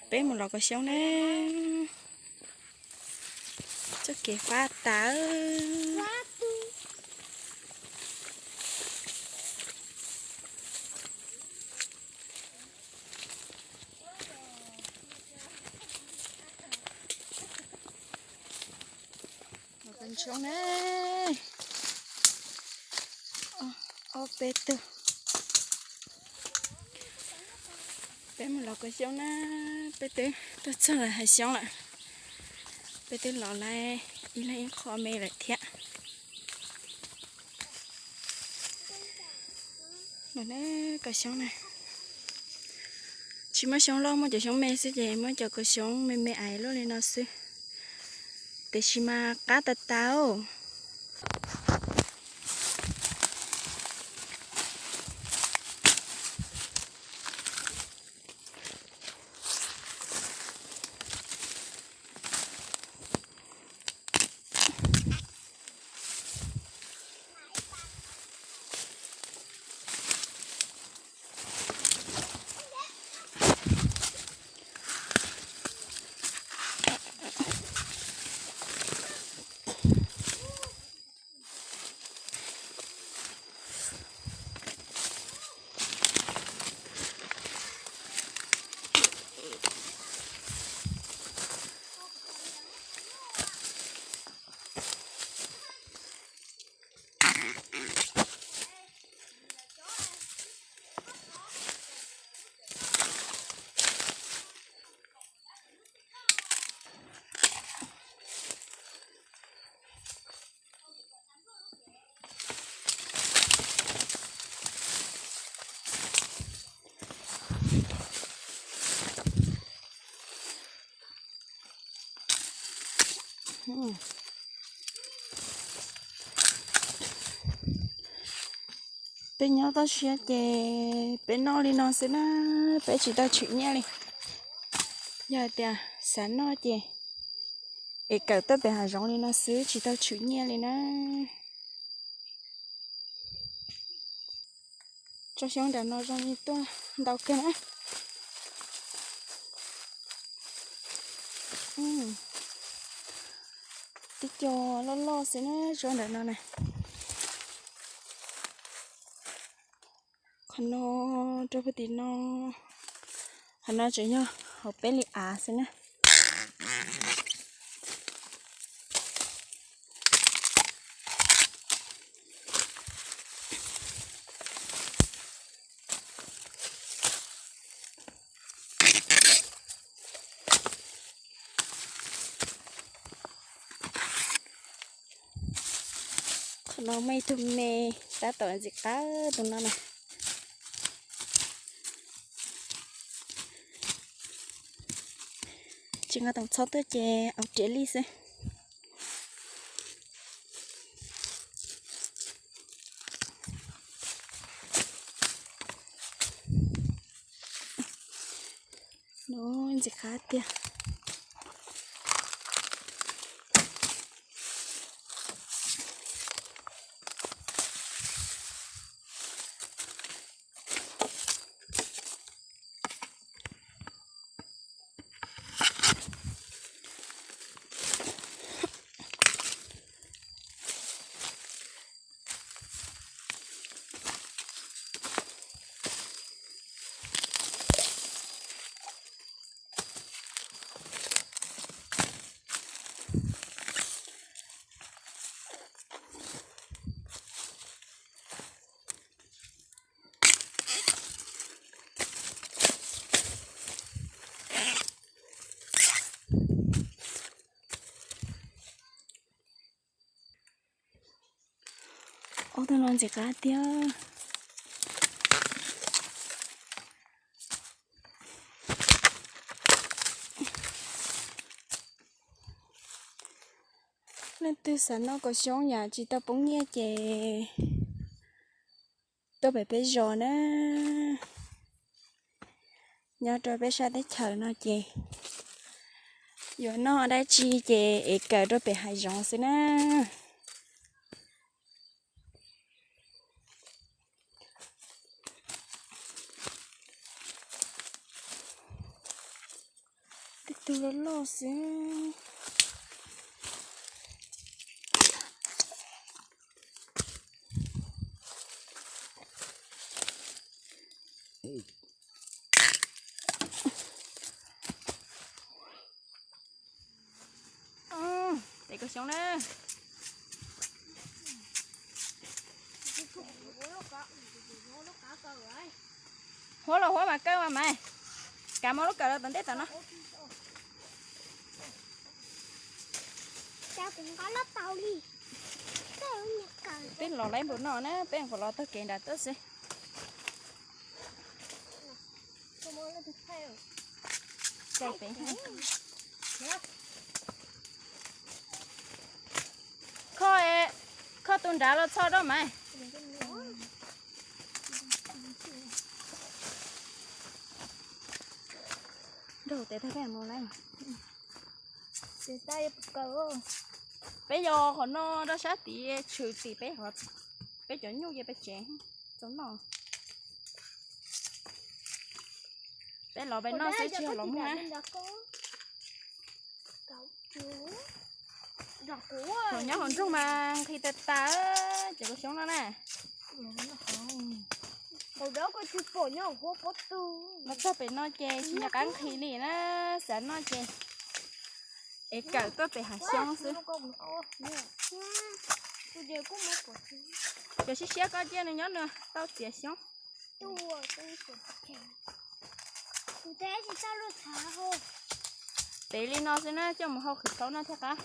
Peb mus los kaus xyoob na. Txoj kev fab tas. Los kaus xyoob na. Ob peb tug. Peb mus los kaus xyoob na. Peb twb tuaj txog lawm hav xyoob lawm. Peb twb los lawm ib leeg ib qho me lawm thiab. Los na, kaus xyoob na. Tsis muaj xyoob loj, muaj cov xyoob me xwb ces muaj cov kaus xyoob me me ais luaj li no xwb. Tiam sis mas qab tas tas. Peb nyob toj siab ces peb noj li no xwb na, peb tsis tau tshwm nyiaj li. Yog hais tias xav noj ces es kawm tuaj pem hav zoov li no xwb tsis tau tshwm nyiaj li na. Tsob xyoob nram no zoo li tuaj ntau kawg na. Tib co loj loj xwb na tsob nram no na. Qhov no rau puag tim no, qhov no tseem yog hauv peb li av xwb na. Qhov no muaj ib tug me tab tom ntxim qab tus no na. Tsis nqa toom txhob tuaj ces au riam li xwb. No ntxim qab tiag. Ob tug no ntxim qab tiag. Leej twg xav noj kaus xyoob yam tsis tau poob nyiaj ces tuaj pem peb zos na. Nyob rau peb sab teb chaws no ces yuav noj dab tsi ces es kawm rau pem hav zoov xwb na. tug loj loj xwb. Tes koj xyoob na. Huab los huab mas kaw mas mas. Kav muab lub kawm los tom ntej tom no. Twb los laib npaum no na, peb kom los tag kev nram tuaj xwb. Kho, kho tus nrad los txho rau mas. Nrog tes tag peb mus laib. Peb yog qhov no rau sab tid tshwm tim peb, peb cov nyuj ces peb tsev txaus noj. Peb los peb noj xwb tsis yog los muag na. Thaum nyob hauv nroog mas nqhis tas tas, ces koj xyoob no na. Los txog pem no ces tsis nco qab nqhis li na, xav noj ces es kawm tuaj pem hav xyoob xwb. Cov siab siab koj cia nws nyob nws tau txiav xyoob. Tev li no xwb na, coj mus hau qhwv tau noj thiaj qab.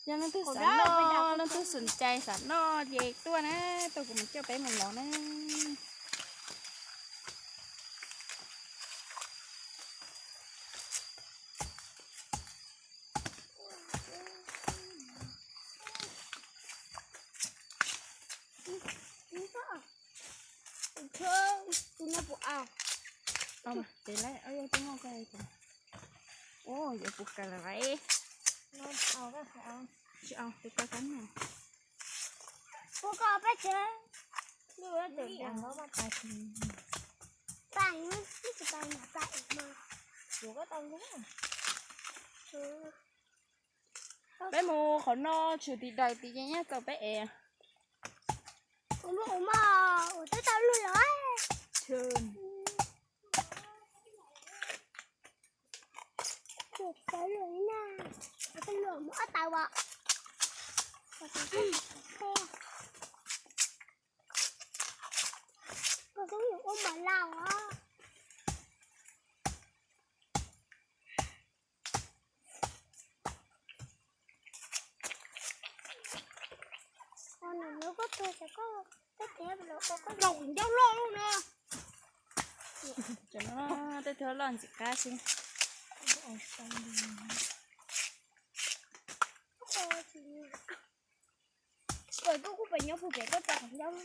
Yog leej twg xav noj, leej twg xum cai xav noj ces tuaj na, tuaj kuv mus coj peb mus los na. Tes lawm, twb muaj koj. Ua yuav puv kawg lawm. Tsis au, tus koj kab no. Puv koj peb tsev. Peb mus qhov no tshwm tim daws tid ces nyob tau peb es. Kuv muaj ua mos ua twb tau lug los. Tau lug na, tau lug mus ob tau as. Koj twb yuav ua mos laus os. Laus ncauj loj lub no. Cov no tej tug loj ntxim qab xwb. Koj kuj pem nyob puag pem koj tso qhov ncauj.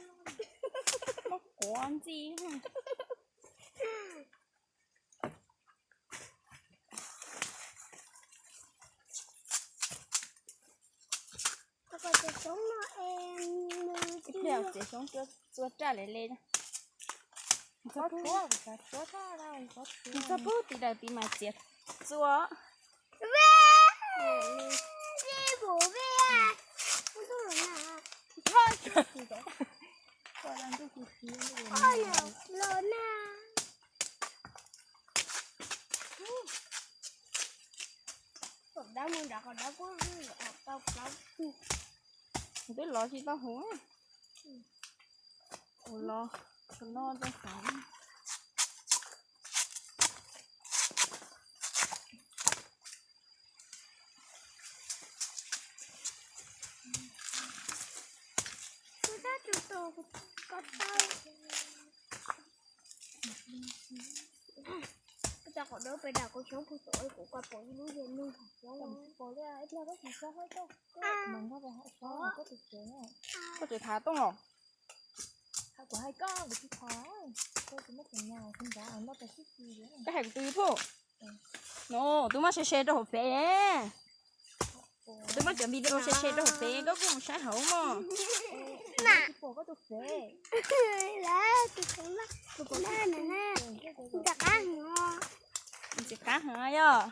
Muab quav ntxi. Ib pliag txiav xyoob txua raj le le. Txog pub tim daws tid mas txiav txua. Los na. Kom dab mus nrad, kom dab kuj tau plaub tug. Twb lov tsis tau huv. Ua los, no tau xav. Kuv tab tus tus ko tau. Cov qhov dawb pem dam kuv xyoob puag tom kuv ko pom ib lub yog nug xyoob pom li ib pliag koj tsis xyoob hab tau. Koj tsis thav tooj los? Kuv hais koj, kuv tsis thav, koj tsis muaj tus nyas tsis nrad noj tas sib ci. Koj hais kuv tus YouTube. No, twb muab share share rau hauv pem. Twb muab cov video share share rau hauv pem, koj kuj mus saib hauv mog. Ntxim qab heev yog.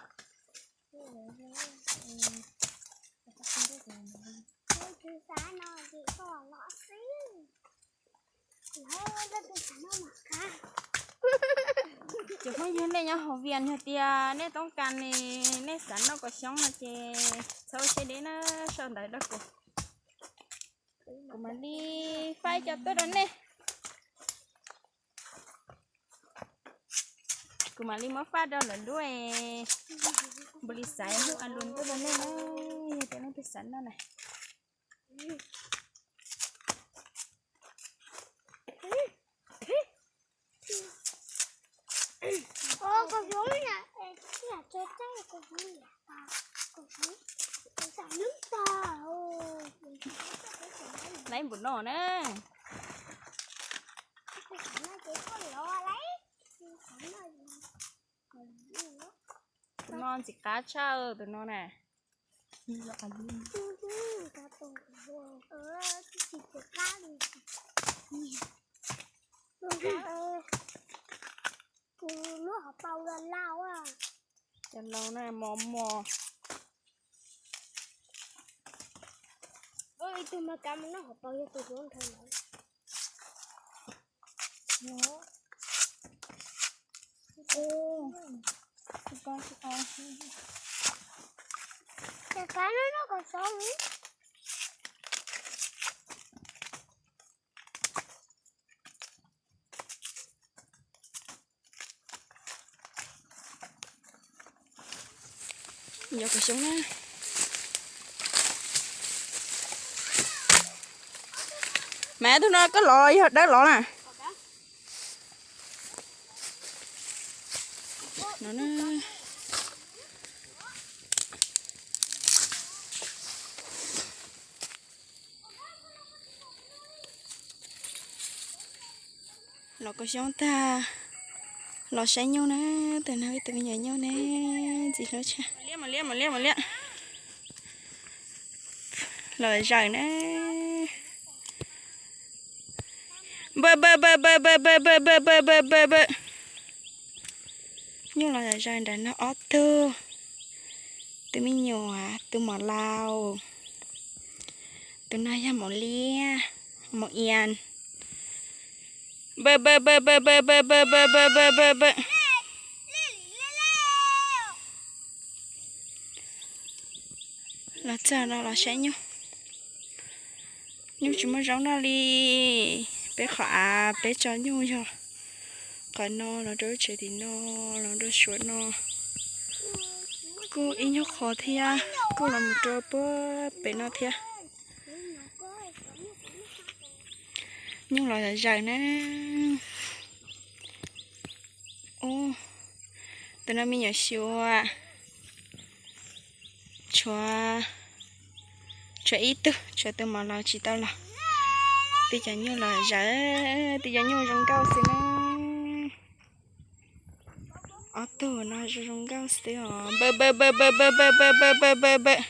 Cov phooj ywg nej nyob hauv Vias, yog tias nej toob kas ne, nej xav noj kaus xyoob no ces txhob ua siab deb na, sau ntawv rau kuv, kuv mam li faib cov tuaj rau nej. Kuv mam li muab faj rau lawv lub npaum li xaiv hnub a lus tuaj rau nej na, yog tias leej twg xav noj na. Laib npaum no na. Tus no ntxim qab tshaj tus no na. Lub hauv paus los lauj. Cov laus na mos mos. Ib tug mas kav mus noj hauv paus yog tus hluav nrhawv lawm. Ces kav no noj kom sov li. Yog kaus xyoob na. Mas tus no koj lov yog dawb lov na? No na. Los kaus xyoob tag, los saib nyuj na, tus no ib tug me nyuam nyuj ne, ntxim hlub tshaj. Los zaws na. Npawj npawj npawj npawj npawj npawj npawj npawj npawj npawj. Nyuj los zaws nram no ob tug, tus me nyuam, tus mos laus, tus no yog mos liab, mos ias. Npawj npawj npawj npawj npawj npawj npawj npawj npawj npawj npawj. Los txog no los saib nyuj. Nyuj tsis muaj zaub noj li. Peb qhov av peb tso nyuj yog qhov no los rau lub tsev tim no, los rau suav no. Kuj ib nyuag qhov thiab, kuj los mus rau puag pem no thiab. Nyuj los zaws na. Ub, tus no me nyuam xyuas. Tshuav, tshuav ib tug, tshuav tus mos laus tsis tau los. Twb cov nyuj los zaws, twb cov nyuj zoo nkauj xwb na. Ob tug no zoo zoo nkauj xwb os. Npawj npawj npawj npawj npawj npawj npawj npawj npawj npawj npawj.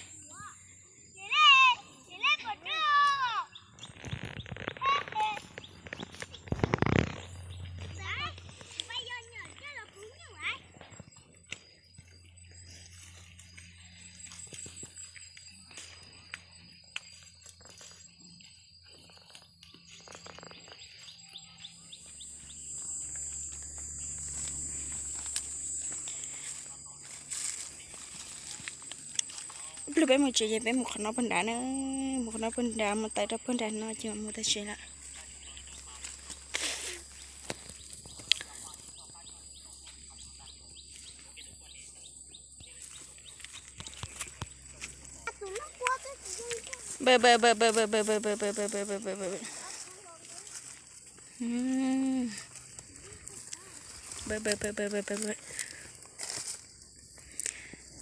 Ib pliag peb mus tsev ces peb mus qhov no puag nrad na, mus qhov no puag nrad, mus tawm rau puag nrad no ces mus tau tsev lawm.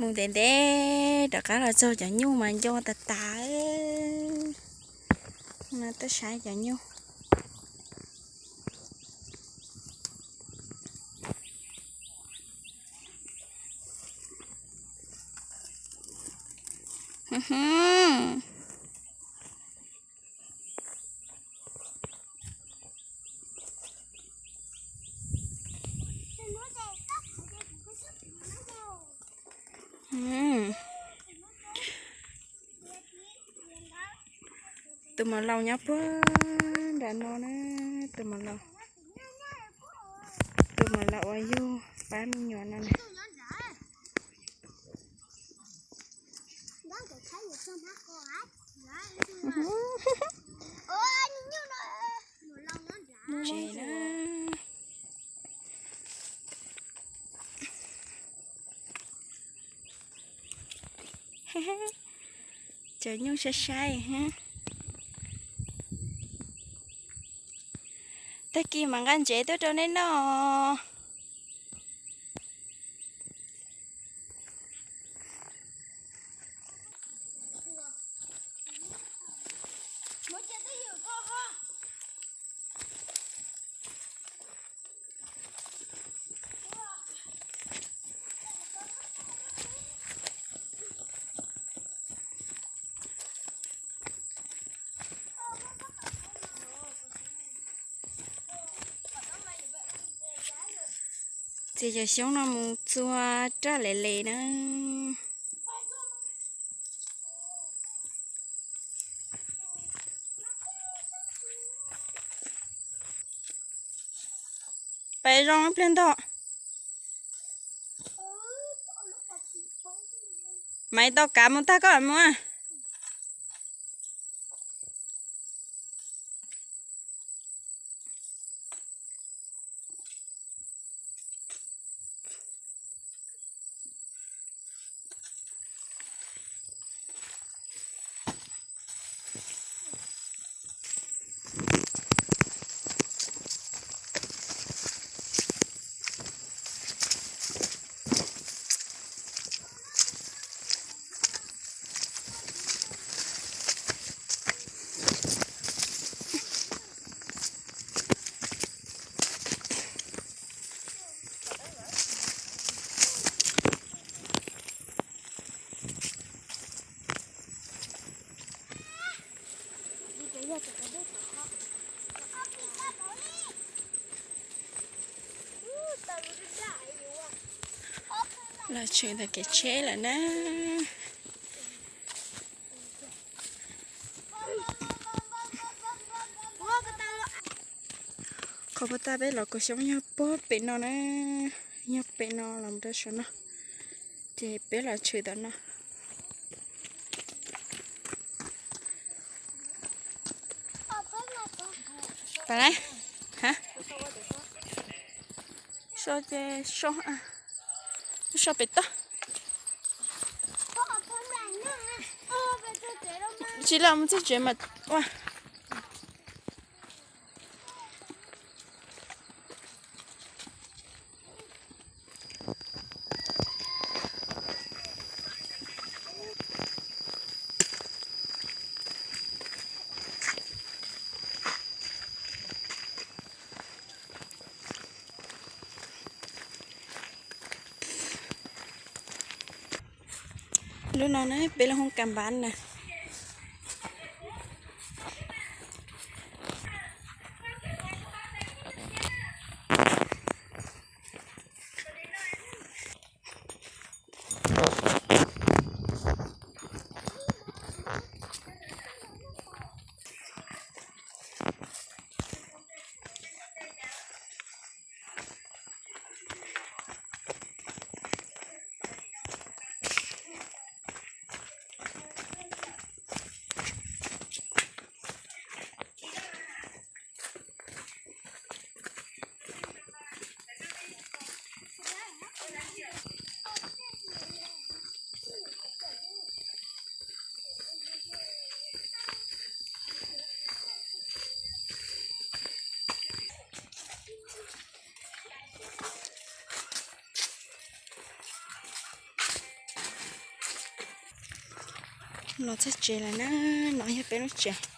Mus ntev ntev rov qab los txog cov nyuj mas nco tas tas. No tuaj saib cov nyuj. Ujum. Tus mos laus nyob puag nram no na, tus mos laus, tus mos laus uas yug pab me nyuam no na. Tsev na. Cov nyuj sai sai. Tag kis mam nqa ntsev tuaj rau nej noj. Txiav cov xyoob no mus txua raj les les na. Pais zoo ib pliag ntog. Maiv tau kav mus tag koj mus. Los tshwm ntawm kev tsheb lawm na. Qhov puag ta peb los kaus xyoob yog puag pem no na, yog pem no los rau saum no, ces peb los tshwm tom no. Pam na, ha, so ces so, so pem toj. Tsis los mus txog tsev mas ua. Lub no ne peb lub hoob kas npab na. Los txog tsev lawm na, no yog peb lub tsev.